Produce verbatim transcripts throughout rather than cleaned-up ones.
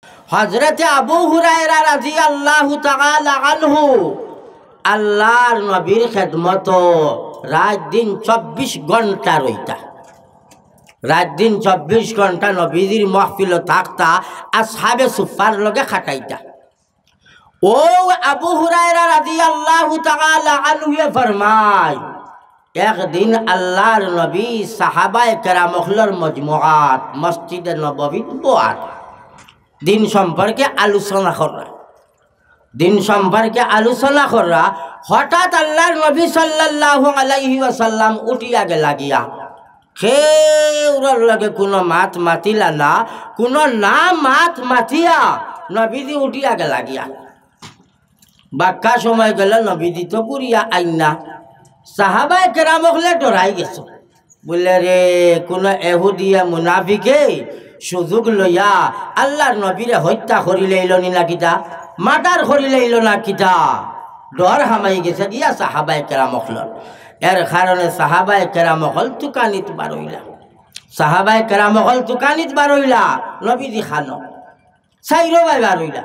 হজরতে আবু হুরায়রা রাদিয়াল্লাহু তাআলা আনহু আল্লাহর নবীর খেদমতো রাইত দিন চব্বিশ ঘন্টা রইতা। রাইত দিন চব্বিশ ঘন্টা নবীজির মহফিলো থাকতা, আসহাবে সুফার লগে খাটাইতা। ও আবু হুরায়রা রাদিয়াল্লাহু তাআলা আনহুয়ে ফরমায়, একদিন আল্লাহর নবী সাহাবায়ে কেরাম অকলর মজমুআত মসজিদে নববীত বওয়াত, দিন সম্পর্কে আলোচনা কররা, দিন সম্পর্কে আলোচনা কররা, হঠাৎ আল্লাহর নবী সাল্লাল্লাহু আলাইহি ওয়াসাল্লাম উঠিয়া গেলা গিয়া। কেউরর লগে কুনু মাত মাতিলা না, কুনু না মাত মাতিয়া নবীজি উঠিয়া গেলা গিয়া। বাক্কা সময় গেল, নবীজি তো ঘুরিয়া আইন না। সাহাবায়ে কেরাম অকলে ডরাই গেছে, বুলে, রে, কুনু এহুদিয়ে মুনাফিকে সুযোগ লইয়া আল্লাহর নবীরে হত্যা করিলাইল নি না কিতা, মার্ডার করিলাইল না কিতা। ডর হামাই গেছে গিয়া সাহাবায়ে কেরাম অকলর। এর কারণে সাহাবায়ে কেরাম অকল তুকানিত বারইলা। সাহাবায়ে কেরাম অকল তুকানিত বারইলা, নবীজি খানো। চাইরোবায় বারইলা।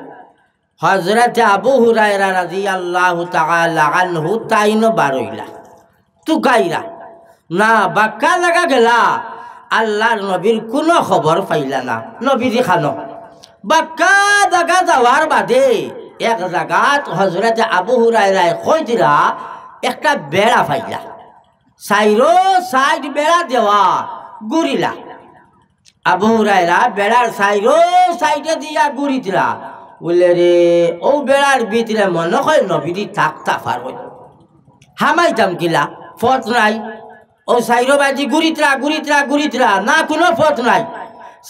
হজরতে আবু হুরায়রা রাদিয়াল্লাহু তাআলা আনহু তাইনও বারইলা, তুকাইরা। না, বাক্কা জাগা গেলা, আল্লাহর নবীর কুনু খবর পাইলা না। নবীজি খানো। বাক্কা জাগা যাওয়ার বাদে এক জাগাত হজরতে আবু হুরায়রায় কইরা একটা বেড়া পাইলা। চাইরো সাইড বেড়া দেওয়া, ঘুরিলা। আবু হুরায়রা বেড়ার চাইরো সাইডে দিয়া ঘুরিতরা। বুলে, রে, ও বেড়ার ভিতরে মনো কয় নবীজি থাকতা পারইন। হামাইতাম কিলা? পথ নাই। ও চাইরো বায়দি ঘুরিতরা, ঘুরিতরা, ঘুরিতরা, না কুনু পথ নাই।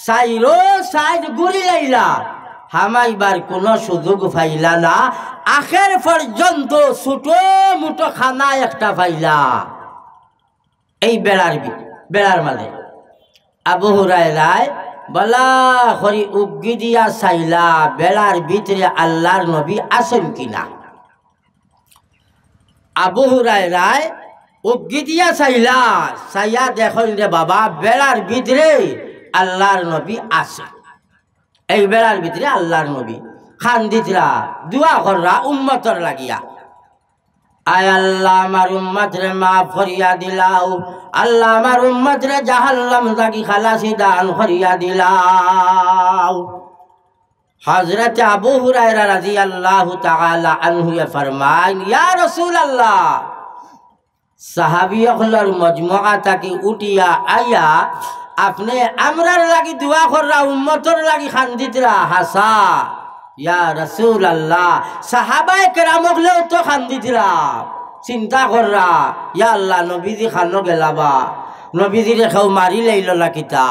চাইরো সাইড ঘুরিলাইলা, হামাইবার কুনু সুযোগ পাইলা না। আখের পর্যন্ত ছোট মুটো খানা একটা পাইলা। এই বেড়ার ভি-, বেড়ার মাঝে আবু হুরায়রায় বালা করি উগি দিয়া চাইলা, বেড়ার ভিতরে আল্লাহর নবী আছইন কিনা। আবু হুরায়রায় উগি দিয়া চাইলা, চাইয়া দেখইন রে বাবা, বেড়ার ভিতরে আল্লাহর নবী আছে। এই বেড়ার ভিতরে আল্লাহর নবী কান্দিতরা, দোয়া কররা উম্মতর লাগিয়া। আয় আল্লাহ, আমার উম্মতরে মাফ করিয়া দিলাও। আল্লাহ, আমার উম্মতরে জাহান্নাম থাকি খালাসি দান করিয়া দিলাও। হজরতে আবু হুরায়রা রাদিয়াল্লাহু তাআলা আনহুয়ে ফরমাইন, ইয়া রাসূলুল্লাহ, সাহাবী অকলর মজমুআ থাকি উঠিয়া আইয়া আপনে আমরার লাগি দোয়া কররা, উম্মতর লাগি কান্দিতরা, হাছা। ইয়া রাসূলুল্লাহ, সাহাবায়ে কেরাম অকলেও তো কান্দিতরা, চিন্তা কররা, ইয়া আল্লাহ, নবীজি খানো গেলা বা, নবীজিরে কেউ মারিলাইল না কিতা।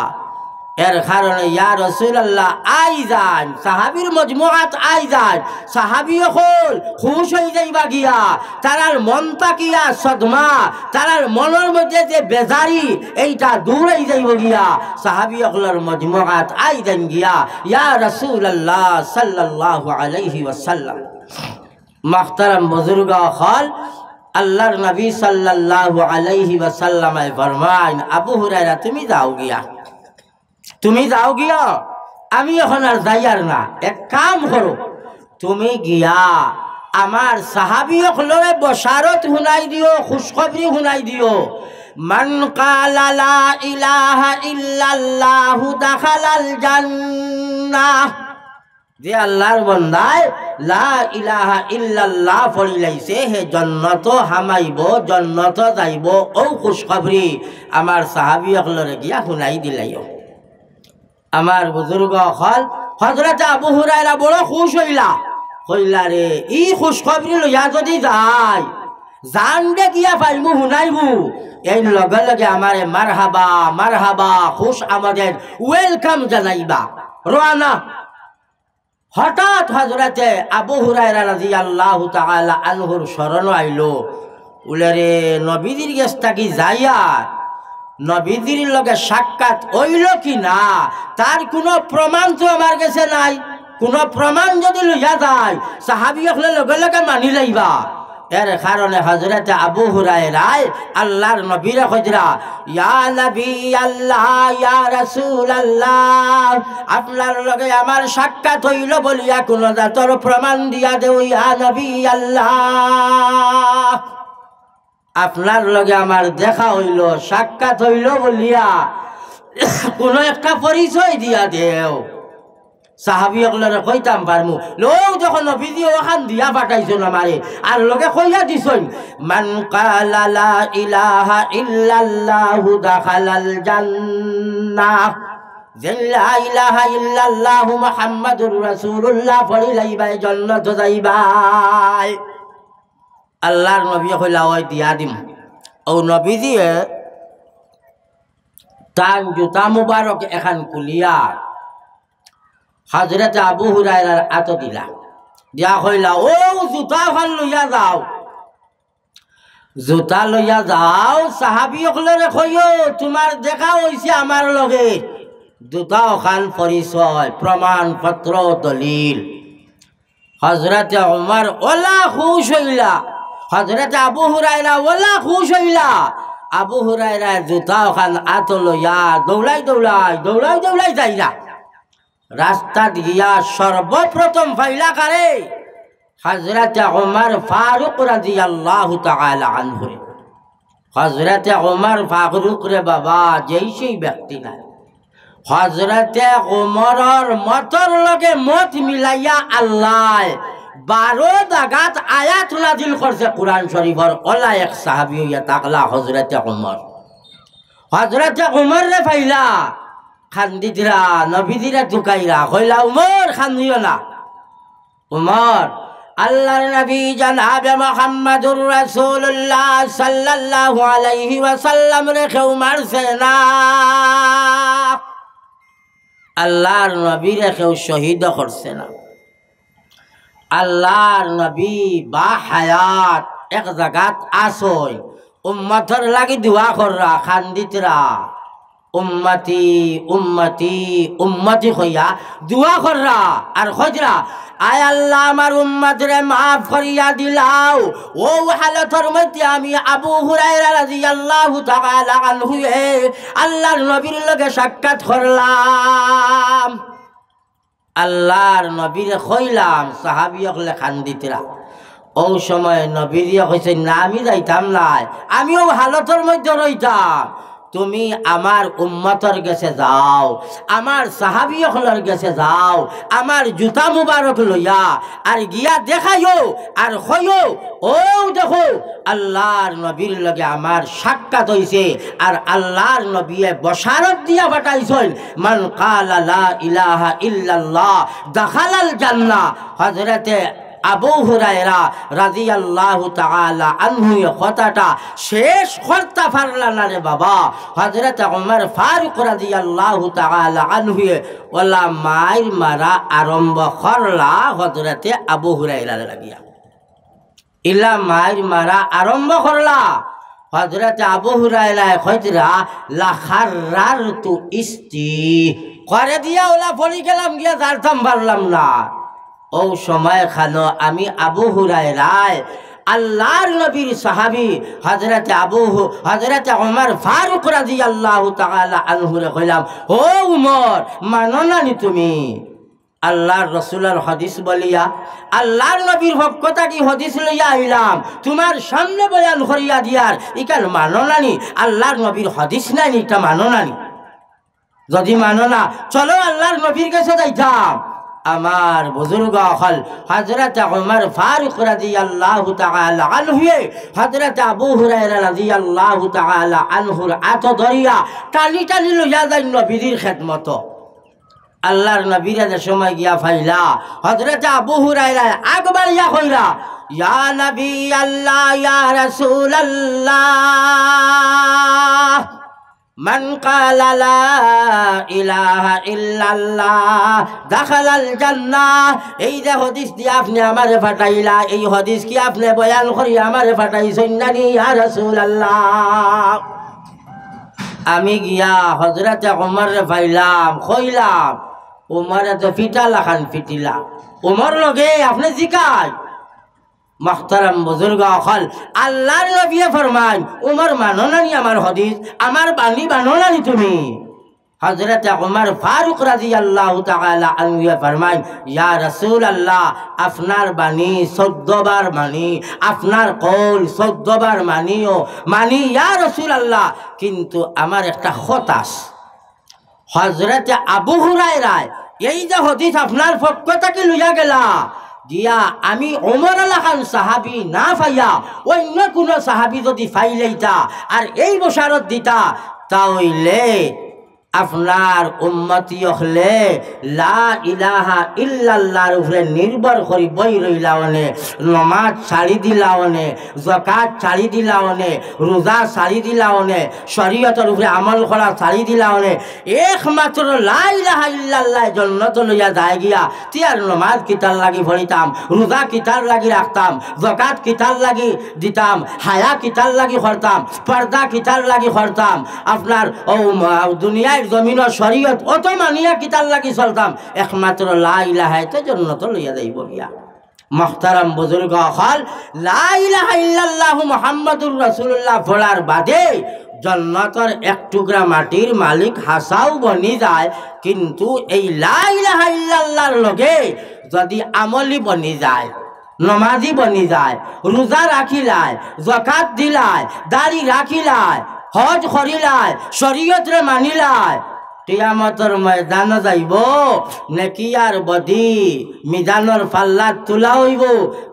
এর কারণে ইয়া রাসূলুল্লাহ আই যাইন, সাহাবীর মজমুআত আই যাইন, সাহাবী অকল খুশ অই যাইবা গিয়া, তারার মন থাকিয়া সদমা, তারার মনর মধ্যে যে বেজারি, এইটা দূর অই যাইবো গিয়া। সাহাবী অকলর মজমুআত আই যাইন গিয়া, ইয়া রাসূলুল্লাহ সাল্লাল্লাহু আলাইহি ওয়াসাল্লাম। মুহতারাম বুজুর্গ অকল, আল্লাহর নবী সাল্লাল্লাহু আলাইহি ওয়াসাল্লামে ফরমাইন, আবু হুরায়রা, তুমি যাও গিয়া, তুমি যাও গিয়া, আমি অখন আর যাইয়ার না। এক কাম করো, তুমি গিয়া আমার সাহাবী অকলরে বশারত হুনাই দিও, খুশখবরি হুনাই দিও। মান ক্বালা লা ইলাহা ইল্লাল্লাহু দাখালাল জান্নাহ। যে আল্লাহর বন্দায় লা ইলাহা ইল্লাল্লাহ পড়িলাইছে, হে জন্নতো হামাইবো, জন্নতো যাইবো। অউ খুশখবরি আমার সাহাবী অকলরে গিয়া হুনাই দিলাইও। আমার বুজুর্গ অকল, হজরতে আবু হুরায়রা বড় খুশ অইলা, কইলা, রে, ই খুশখবরি লইয়া যুদি যাই, জানদে গিয়া পাইমু হুনাইমু, এর লগে লগে আমারে মারহাবা, মারহাবা, খুশ আমদেদ, welcome জানাইবা। রওয়ানা। হঠাৎ হজরতে আবু হুরায়রা রাদিয়াল্লাহু তাআলা আনহুর স্মরণ আইলো, বুলে, রে, নবীজির গেছ থাকি যাইয়া নবীজির লগে সাক্ষাৎ অইলো কি না, তার কুনু প্রমাণ তো আমার গেছে নাই। কুনু প্রমাণ যুদি লইয়া যাই, সাহাবী অকলে লগে লগে মানিলাইবা। এর কারণে হযরতে আবু হুরায়রায় আল্লাহর নবীরে কইরা, "ইয়া নবী আল্লাহ, ইয়া রাসূল আল্লাহ, আপনার লগে আমার সাক্ষাৎ অইলো বলিয়া কুনু জাতর প্রমাণ দিয়া দেও, ইয়া নবী আল্লাহ।" আপনার লগে আমার দেখা অইলো, সাক্ষাৎ অইলো বলিয়া কুনু একটা পরিচয় দিয়া দেও। সাহাবী অকলরে কইতাম পারমু, লও দেখো নবীজি অখান দিয়া পাঠাইছইন আমারে, আর লগে কইয়া দিছইন, "মান ক্বালা লা ইলাহা ইল্লাল্লাহু দাখালাল জান্নাহ।" যে লা ইলাহা ইল্লাল্লাহু মুহাম্মাদুর রাসূলুল্লাহ পড়িলাইবায়, জন্নত যাইবায়। আল্লাহর নবী কইলা, "ওই দিয়া দিমু।" অউ নবীজিয়ে তান জুতা মুবারক এখান খুলিয়া হযরতে আবু হুরায়রার আতো দিলা, দিয়া কইলা, "অউ জুতা অখান লইয়া যাও, জুতা লইয়া যাও, সাহাবী অকলরে কইও, তুমার দেখা অইছে আমার লগে।" জুতা অখান পরিচয়, প্রমাণপত্র, দলিল। হযরতে ওমর অলা খুশ অইলা, হযরতে আবু হুরায়রা অলা খুশ অইলা। আবু হুরায়রায় জুতা অখান আতো লইয়া দৌড়াই দৌড়াই, দৌড়াই দৌড়াই যাইরা। রাস্তাত গিয়া সর্বপ্রথম পাইলা কারে? হযরতে ওমর ফারুক রাদিয়াল্লাহু তাআলা আনহুরে। হযরতে ওমর ফারুকরে বাবা, যেই সেই ব্যক্তি নায়। হযরতে ওমরর মতর লগে মত মিলাইয়া আল্লায় বারো জাগাত আয়াত নাজিল করছে কুরআন শরীফর। অলা এক সাহাবী অইয়া থাকলা হযরতে ওমর। হযরতে ওমররে পাইলা, কান্দিতরা, নবীজিরে তুকাইরা, কইলা, "ওমর, কান্দিও না।" ওমর, আল্লাহর নবী জনাবে মুহাম্মাদুর রাসূলুল্লাহ সাল্লাল্লাহু আলাইহি ওয়াসাল্লামরে কেউ মারছে না, আল্লাহর নবীরে কেউ শহীদ করছে না। আল্লাহর নবী বা হায়াত এক জাগাত আছইন, উম্মতর লাগি দোয়া কররা, কান্দিতরা, "উম্মতি, উম্মতি, উম্মতি" কইয়া দোয়া কররা। আর কইরা, "আয় আল্লাহ, আমার উম্মতরে মাফ করিয়া দিলাও।" অউ হালতর মধ্যে আমি আবু হুরায়রা রাদিয়াল্লাহু তাআলা আনহুয়ে আল্লাহর নবীর লগে সাক্ষাৎ করলাম। আল্লাহর নবীরে কইলাম, সাহাবী অকলে কান্দিতরা। অউ সময় নবীজিয়ে কইছইন, "না, আমি যাইতাম নায়, আমি অউ হালতর মধ্যে রইতাম। তুমি আমার উম্মতর গেছে যাও, আমার সাহাবী অকলর গেছে যাও, আমার জুতা মুবারক লইয়া, আর গিয়া দেখাইও, আর কইও, অউ দেখো, আল্লাহর নবীর লগে আমার সাক্ষাৎ অইছে।" আর আল্লাহর নবীয়ে বশারত দিয়া পাঠাইছইন, "মান ক্বালা লা ইলাহা ইল্লাল্লাহ দাখালাল জান্নাহ।" হযরতে আবু হুরায়রা রাদিয়াল্লাহু তাআলা আনহু এ কথাটা শেষ করতা পারলা না রে বাবা। হযরতে ওমর ফারুক রাদিয়াল্লাহু তাআলা আনহুয়ে অলা মাইর মারা আরম্ভ করলা হযরতে আবু হুরায়রারে লাগিয়া। ইলা মাইর মারা আরম্ভ করলা। হযরতে আবু হুরায়রায় কইতরা, "লাখাররারতু ইস্তি।" করে দিয়া অলা পড়ি গেলাম গিয়া, জারতাম পারলাম না। অউ সময় খানো আমি আবু হুরায়রায় আল্লাহর নবীর সাহাবী হযরতে আবু হু-, হযরতে ওমর ফারুক রাদিয়াল্লাহু তাআলা আনহুরে কইলাম, "ও উমর, মানো না নি তুমি?" আল্লাহর রসুলর হাদিস বলিয়া, আল্লাহর নবীর পক্ষ থাকি হাদিস লইয়া আইলাম, তুমার সামনে বয়ান করিয়া দিয়ার, ইখান মানো না নি? আল্লাহর নবীর হাদিস নায় নি, ইটা মানো না নি? যদি মানো না, চলো আল্লাহর নবীর গেছে যাইতাম। আমার বুজুর্গ অকল হযরতে ওমর ফারুক রাদিয়াল্লাহু তাআলা আনহুয়ে হযরতে আবু হুরায়রা রাদিয়াল্লাহু তাআলা আনহুর আতো ধরিয়া টানি টানি লইয়া যাইন নবীজির খেদমতো। আল্লাহর নবীরে যে সময় গিয়া পাইলা, হযরতে আবু হুরায়রায় আগ বাড়িয়া কইরা, "ইয়া নবী আল্লাহ, ইয়া রাসূল আল্লাহ, মান ক্বালা লা ইলাহা ইল্লাল্লাহ দাখালাল জান্নাহ।" এই যে হাদিস দিয়া আপনে আমারে পাঠাইলা, এই হাদিস কি আপনে বয়ান করি আমারে পাঠাইছইন না নি, ইয়া রাসূল আল্লাহ? আমি গিয়া হযরতে ওমররে পাইলাম, কইলাম, ওমরে তো ফিটা লাখান ফিটিলা। ওমর লগে আপনে জিকাই, মুহতারাম বুজুর্গ অকল, আল্লার নবিয়ে ফরমাইন, "উমর, মানো না নি আমার হাদিস, আমার বাণী মানো না নি তুমি?" হযরতে উমর ফারুক রাদিয়াল্লাহু তাআলা আনহুয়ে ফরমাইন, "ইয়া রাসূলুল্লাহ, আপনার বাণী চৌদ্দ বার মানি, আপনার কওল চৌদ্দ বার মানিও, মানি ইয়া রাসূলুল্লাহ, কিন্তু আমার একটা খত আছে।" হযরতে আবু হুরায়রায় এই যে হাদিস আপনার পক্ষ থাকি লইয়া গেলা, দিয়া আমি উমর আলাখান সাহাবী না পাইয়া অইন্য কুনু সাহাবী যুদি পাইলাইতা আর এই বশারত দিতা, তা অইলে আপনার উম্মতি অকলে লা ইলাহা ইল্লাল্লাহর উপরে নির্ভর করি বই রইলা অনে, নমাজ ছাড়ি দিলা অনে, যাকাত ছাড়ি দিলা অনে, রোজা ছাড়ি দিলা অনে, শরীয়তর উপরে আমল করা ছাড়ি দিলা অনে, একমাত্র লা ইলাহা ইল্লাল্লাহ জন্নত লইয়া যায় গিয়া। তে আর নমাজ কিতার লাগি পড়িতাম, রোজা কিতার লাগি রাখতাম, যাকাত কিতার লাগি দিতাম, হায়া কিতার লাগি করতাম, পর্দা কিতার লাগি করতাম, আপনার ও মা-, দুনিয়ার জমিনর শরীয়ত অত মানিয়া কিতার লাগি চলতাম, একমাত্র লা ইলাহায় তো জন্নত লইয়া যাইব গিয়া। মুহতারাম বুজুর্গ অকল, লা ইলাহা ইল্লাল্লাহু মুহাম্মাদুর রাসূলুল্লাহ পড়ার বাদে জন্নতর এক টুকরা মাটির মালিক হাছাউ বনি যায়, কিন্তু এই লা ইলাহা ইল্লাল্লাহর লগে যুদি আমলি বনি যায়, নমাজি বনি যায়, রোজা রাখিলায়, যাকাত দিলায়, দাড়ি রাখিলায়, হজ করিলায়, শরীয়তরে মানিলায়, কিয়ামতর ময়দানো যাইব, নেকি আর বদি মিজানর পাল্লাত তুলা অইব,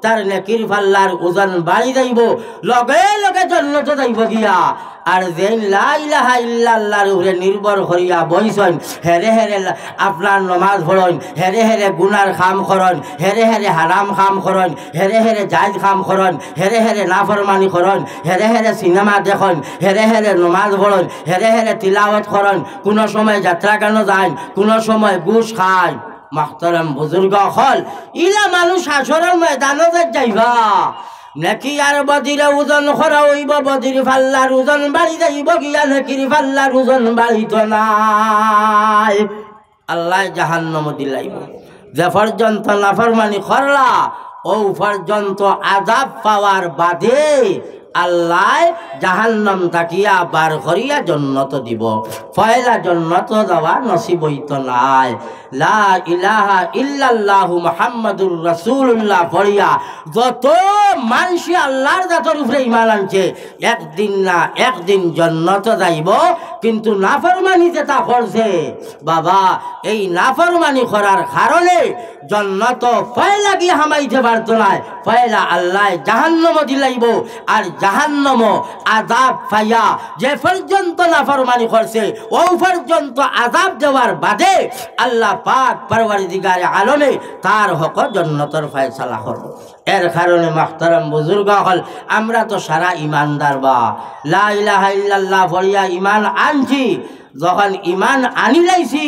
তার নেকির পাল্লার ওজন বাড়ি যাইব, লগে লগে জন্নতো যাইব গিয়া। আর যেইন লা ইলাহা ইল্লাল্লাহর উপরে নির্ভর করিয়া বইছইন, হেরে হেরে লা-, আপনার নমাজ পড়ইন, হেরে হেরে গুনার কাম করইন, হেরে হেরে হারাম কাম করইন, হেরে হেরে জায়েজ কাম করইন, হেরে হেরে নাফরমানি করইন, হেরে হেরে সিনেমা দেখইন, হেরে হেরে নমাজ পড়ইন, হেরে হেরে তিলাওয়াত করইন, কুনু সময় যাত্রা গানো যাইন, কুনু সময় ঘুষ খাইন। মুহতারাম বুজুর্গ অকল, ইলা মানুষ হাশরর ময়দানো যে যাইবা, নেকি আর বদিরে ওজন করা অইব, বদির পাল্লার ওজন বাড়ি যাইব গিয়া, নেকির পাল্লার ওজন বাড়িত নায়। আল্লায় জাহান্নামো দিলাইব। যে পর্যন্ত নাফরমানি করলা, অউ পর্যন্ত আযাব পাওয়ার বাদে আল্লায় জাহান্নাম থাকিয়া বার করিয়া জন্নত দিব। পয়লা জন্নত যাওয়া নসিব অইতো নায়। লা ইলাহা ইল্লাল্লাহু মুহাম্মাদুর রাসূলুল্লাহ পড়িয়া যত মানষে আল্লার জাতর উপরে ঈমান আনছে, একদিন না একদিন জন্নত যাইব। কিন্তু নাফরমানি যেটা করছে, বাবা, এই নাফরমানি করার কারণে জন্নত পয়লা গিয়া হামাইতে পারতো নায়। পয়লা আল্লায় জাহান্নামো দিলাইব, আর জাহান্নামো আযাব পাইয়া যে পর্যন্ত নাফরমানি করছে, অউ পর্যন্ত আযাব দেওয়ার বাদে আল্লাহ পাক পরওয়ারদিগারে আলমে তার হকো জন্নতর ফয়সালা করব। এর কারণে মুহতারাম বুজুর্গ অকল, আমরা তো সারা ইমানদার বা, লা ইলাহা ইল্লাল্লাহ পড়িয়া ইমান আনছি, যখন ইমান আনিলাইছি,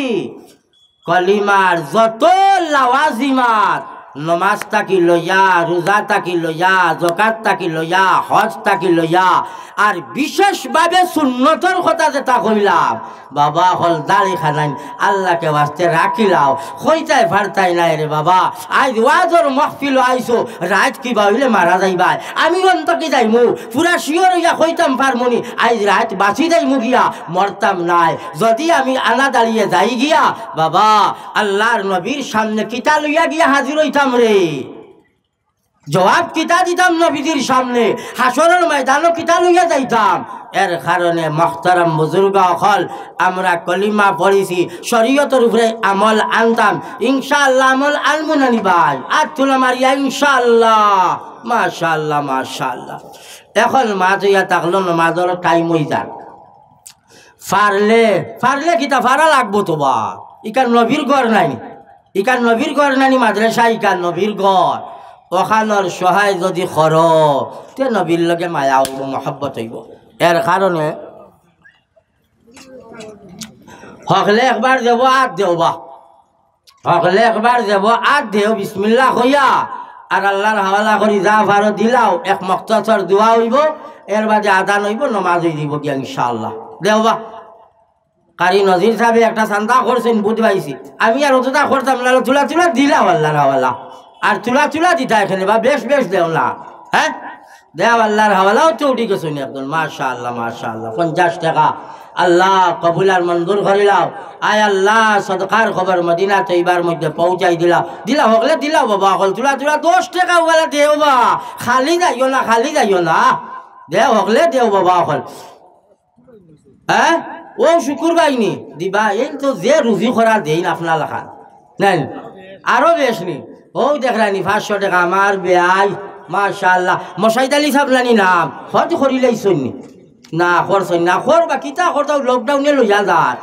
কলিমার যত লাওয়াজিমাত, নমাজ থাকি লইয়া, রোজা থাকি লইয়া, যাকাত থাকি লইয়া, হজ থাকি লইয়া, আর বিশেষভাবে সুন্নতর কথা যেটা কইলাম, বাবা অকল দাড়ি খানাইন আল্লাহকে ওয়াস্তে রাখিলাও, কইতায় পারতায় নায় রে বাবা। আইজ ওয়াজর মাহফিলো আইছো, রাইত কিবা অইলে মারা যাইবায়। আমি অন্তকি যাইমু, পুরা sure অইয়া কইতাম পারমুনি, আইজ রাইত বাঁচি যাইমু গিয়া, মরতাম নায়। যুদি আমি আনা দাঁড়িয়ে যাই গিয়া, বাবা, আল্লার নবীর সামনে কিতা লইয়া গিয়া হাজির অইতাম রে? জবাব কিতা দিতাম নবীজির সামনে? হাশরর ময়দানো কিতা লইয়া যাইতাম? এর কারণে মুহতারাম বুজুর্গ অকল, আমরা কলিমা পড়িছি, শরীয়তর উপরে আমল আনতাম, ইনশাআল্লাহ আমল আনমু নানি ভাই? আত তুলা মারিয়া ইনশাআল্লাহ, মাশাআল্লাহ, মাশাআল্লাহ। এখন মাঝ অইয়া থাকলো, নমাজর time অই যার। পারলে, পারলে কিতা পারা লাগবো তো বা। ইকান নবীর ঘর নানি, ইকান নবীর ঘর নানি মাদ্রাসা, ইকান নবীর ঘর। অখানর সহায় যুদি করো, তে নবীর লগে মায়া অইবো, মহব্বত অইবো। এর কারণে হকলে একবার দেও বা, আত দেও বা। হকলে একবার দেও বা, আত দেও, বিসমিল্লাহ কইয়া, আর আল্লার হাওয়ালা করি যা পারো দিলাও, এক মুখতসর দোয়া অইবো, এর বাদে আজান অইবো, নমাজ অই যিবো গিয়া ইনশাআল্লাহ। দেও বা। কারি নজির সাবে একটা চান্দা করছইন, বুধ পাইছি। আমি আর অতটা করতাম না, তুলা তুলা দিলাও আল্লার হাওয়ালা। আর তুলা তুলা দিতা এখানে বা বেশ বেশ দেও না, হ্যাঁ? দেও আল্লাহর হাওয়ালাও তো উঠি গেছো নি একজন, মাশাআল্লাহ, মাশাআল্লাহ। পঞ্চাশ টেকা, আল্লাহ কবুল আর মঞ্জুর করিলাও। আয় আল্লাহ, সদকার খবর মদিনা তৈবার মধ্যে পৌঁছাই দিলাও, দিলাও হকলে দিলাও বাবা, হকল তুলা তুলা দশ টেকা ওয়ালা দেও বা, খালি যাইও না, খালি যাইও না, দেও হকলে দেও বাবা হকল। হ্যাঁ, ও শুকুর ভাই নি দিবা, এই তো যে রুজি করার দেইন আপনার লাখান। নেন, আরো বেশ নি। ও দেখরানি পাঁচশো টেকা আমার বেয়াই, মাশাআল্লাহ। মশাইদ আলী সাহেব নানি নাম, হজ করিলাইছইন নি? না, করছইন না, কর বা কিতা করতাও, লকডাউনে লইয়া যার।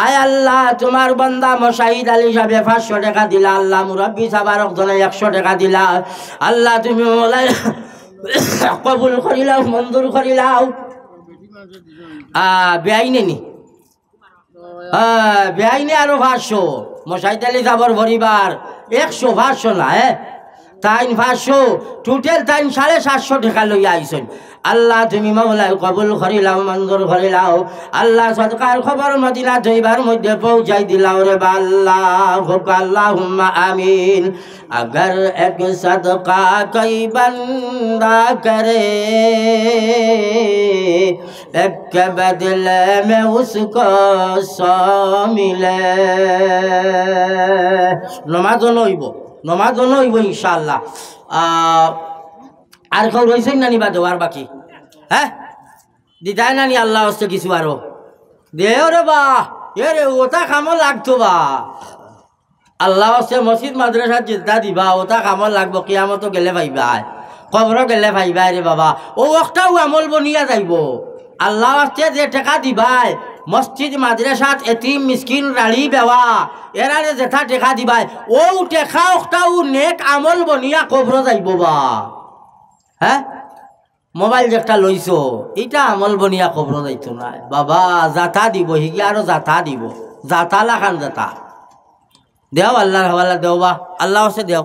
আয় আল্লাহ, তোমার বান্দা মশাইদ আলী সাহেবে পাঁচশো টেকা দিলা, আল্লাহ মুরব্বী সাহেব আর একজনে একশো টেকা দিলা, আল্লাহ তুমি মৌলাই কবুল করিলাও, মঞ্জুর করিলাও। আহ, বেআইনে নি? আহ, বেআইনে আরো পাঁচশো। মশাইদ আলী সাবর পরিবার একশো, পাঁচশো না, হ্যাঁ? তাইন পাঁচশো, টোটাল তাইন সাড়ে সাতশো টেকা লইয়া আইছইন। আল্লাহ তুমি মৌলাই কবুল করিলাও, মঞ্জুর করিলাও। আল্লাহ সদকার খবর মদিনা তৈবার মধ্যে পৌঁছাই দিলাও রে বা আল্লাহ। হোক আল্লাহুম্মা আমিন। اگر ایک صدقہ کوئی بندہ کرے، ایک کے بدلے میں اس کو سو ملے۔ নমাজ অনো অইবো, নমাজ অনো অইবো ইনশাআল্লাহ। আহ, আর কেউ রইছইন নানি বা দেওয়ার বাকি? হ্যাঁ, দিতায় নানি আল্লাহ হস্তে কিছু আরো? দেও রে বা, এ রে, ওটা কামো লাগতো বা। আল্লাহ হস্তে মসজিদ মাদ্রাসাত যেটা দিবা, ওটা কামো লাগবো, কিয়ামতো গেলে পাইবায়, কবরো গেলে পাইবায় রে বাবা। ও অকটাও আমল বনিয়া যাইবো। আল্লাহ হস্তে যে টেকা দিবায়, মসজিদ মাদ্রাসাত এতিম মিসকিন রাড়ি বেওয়া, এরারে যেটা টেকা দিবায়, ও টেকা অকটাও নেক আমল বনিয়া কবরো যাইবো বা। হ্যাঁ, মোবাইল যেটা লইছো, ইটা আমল বনিয়া কবরো যাইতো নায় বাবা। যাতা দিবো, হিগিয়ে আরো যাতা দিবো, যাতা লাখান যাতা। দেও আল্লাহর হাওয়ালা দেও বা, আল্লাহ হস্তে দেও।